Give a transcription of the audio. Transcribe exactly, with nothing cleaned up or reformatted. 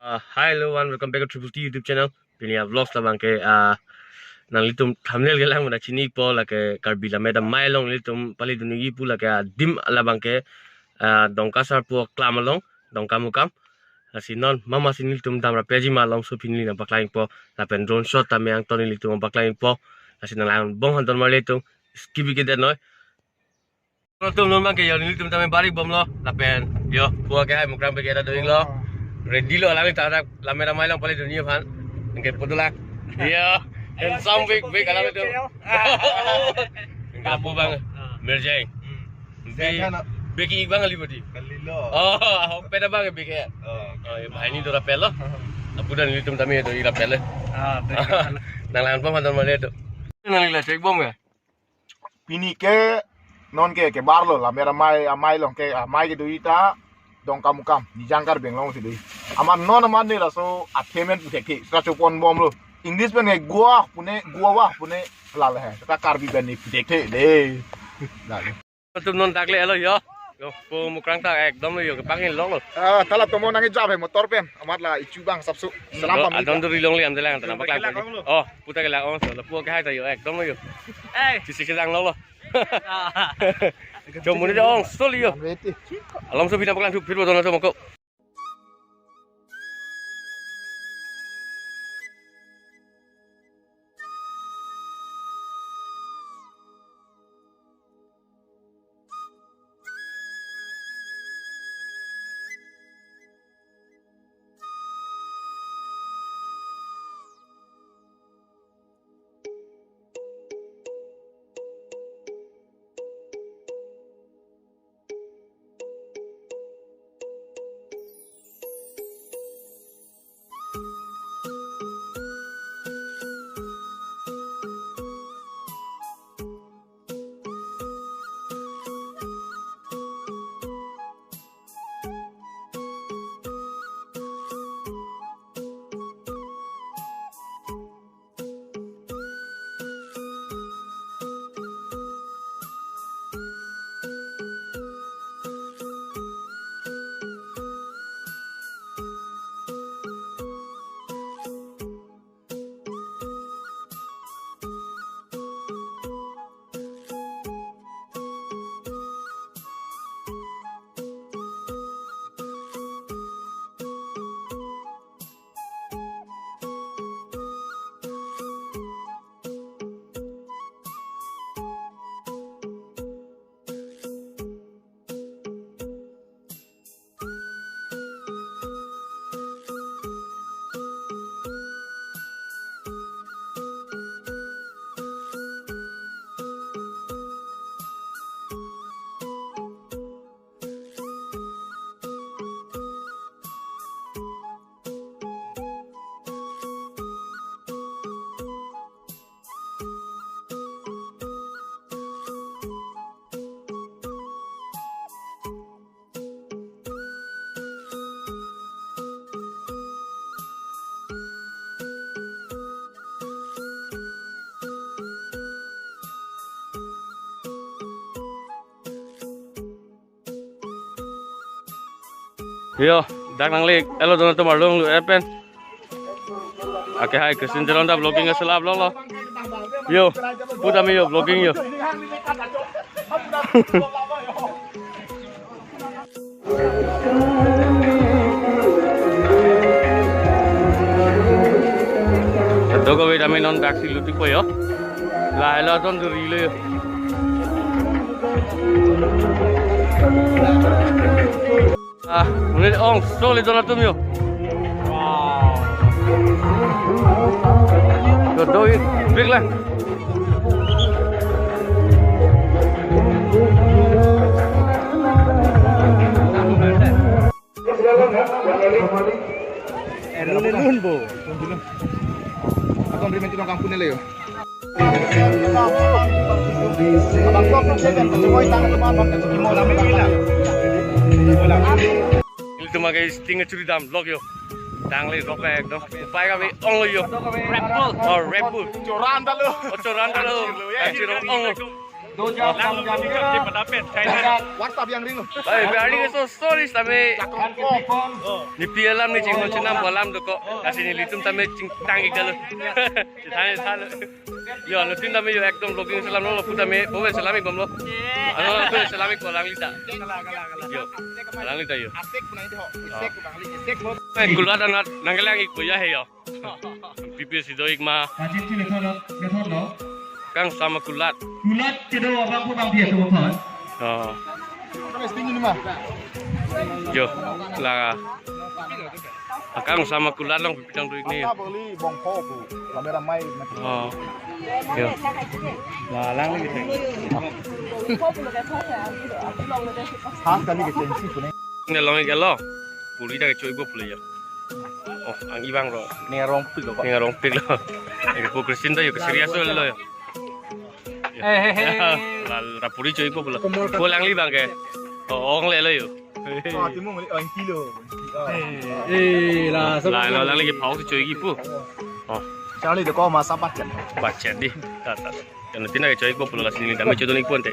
Uh, hi everyone, welcome back to Triple T YouTube channel. Pini a vlogs labang ke, uh, nanglitum thumbnail kelang mena chinipo, lake Karbi Lammet Amei along nelitum pali dunji pu, lake adim labang ke, uh, Dongka Sarpo aklam along, Dongkamukam. Lasi non mama si nelitum dam rapji ma, alongso pini nangpaklangpo, lapen drone shot tame angton nelitum paklangpo. Lasi nanglang bom hanton marli tum, skip kedet noi. Atum non abang ke yo nelitum tame barik bomlo, lapen yo pu akehai Mukrang bek ke ta do-iklo. Ready lo alang ta rak Lammet Amei along pali dunji aphan. Anke putulang. Yo, handsome big big alang itu. Anke pu abang merjeng. Bek, bek ik abang kali bodi. Kalilo. Oh, ahok pet abang bek ya. Oh, yo, bahai ni do raplo. Apu dan nelitum tame do-ik raplo. Ah, bek. Nanglang bom hanton marli tum. Nanglang cek bom ya. Pini ke non ke kebarlo Lammet Amei, Amei along ke, Amei ke do-ik ta Dongkamukam, Nijang Karbi Anglong si do-ik. Amat non amat ne laso athe men puthekthe, sra chopon bomlo. English pen ke gua pune, gua wah pune lale he. Ta Karbi pen ne puthekthe de. Lale. Atum non dak le-etlo yo. Yo, pu Mukrang ta ekdom lo yo, kepangin longlo. Ah, tala tomo nangkejap he motor pen. Amat la ichu abang sapsu. Salam pamit. Adon duri longle amdelang ta nangpaklang. Oh, pu ta kelak ongso, la pu akehai ta yo, ekdom lo yo. Eh. Chisi kejang longlo. Ah. Chomune de ongso li yo. Alongso pini nangpaklang thuk phir bodo na chomoko. Yo, dak nangli-etlo donatum arlong lu epen. Akehai Christian Teron ta vlogging ke selap lo lo. Yo, pu tame yo vlogging yo. Doko we tame non daksi lutikpo yo. Lahelo aton duri lo yo. Ah, mune ongso le donatum yo. Yo do-ik big lang. Erlun erlun bo. Aton ri men tulong kampung ni le yo. Ilitum ake sting churi dam lok yo. Tangli rok ekdom. Upai kami onglo yo. Red Bull. Oh, Red Bull. Choran dalo. Oh, choran dalo. Anchir onglo. Lalu kami ke patapet, China. WhatsApp yang ring lo. Ai, bari ke so sorry tame. Nepi alam ne chinghon chinam alam dokok. Lasi nelitum tame chingtang ik dalo. Chithani thalo. Yo, nelitum tame yo ekdom vlogging selam lo, pu tame, bobe selam ik bomlo. Ano, pu selam ik ko alangli ta. Yo, alangli ta yo. Asek punai de ho. Asek punai, asek lo. Eh, kulat anat, nangkelang ik ko ya he yo. Pipi si do ik ma. Kachingki le thon lo, le thon lo. Kangsam akulat. Kulat kedo abang ko bang dia tu thon. Oh. Kan es tinggi ni ma. Yo, la. Kangsam akulat long pipi tang do ik ni. Apa beli bongko bu. Ramai-ramai. Oh. Yo. La, lang lagi. Hah, kali ke tensi kuning. Ne long ik lo. Puri ta ke choi bo pule ya. Oh, ang ibang ro. Ning arong pik lo. Ning arong pik lo. Eko Christian ta yo, ke serious lo yo. Eh, eh, eh. La, la puri choi po pula. Komor ka- Pu alangli bang ke. Oh, ong le lo yo. Oh, timung le, oh, ang kilo. Eh, eh, la, so la, la, alangli ke phau choi ki pu. Oh. Charlie de ko masa budget. Budget di. Ta, ta. Kan tina ke choi po pula, lasi neli tame chodun ik pon te.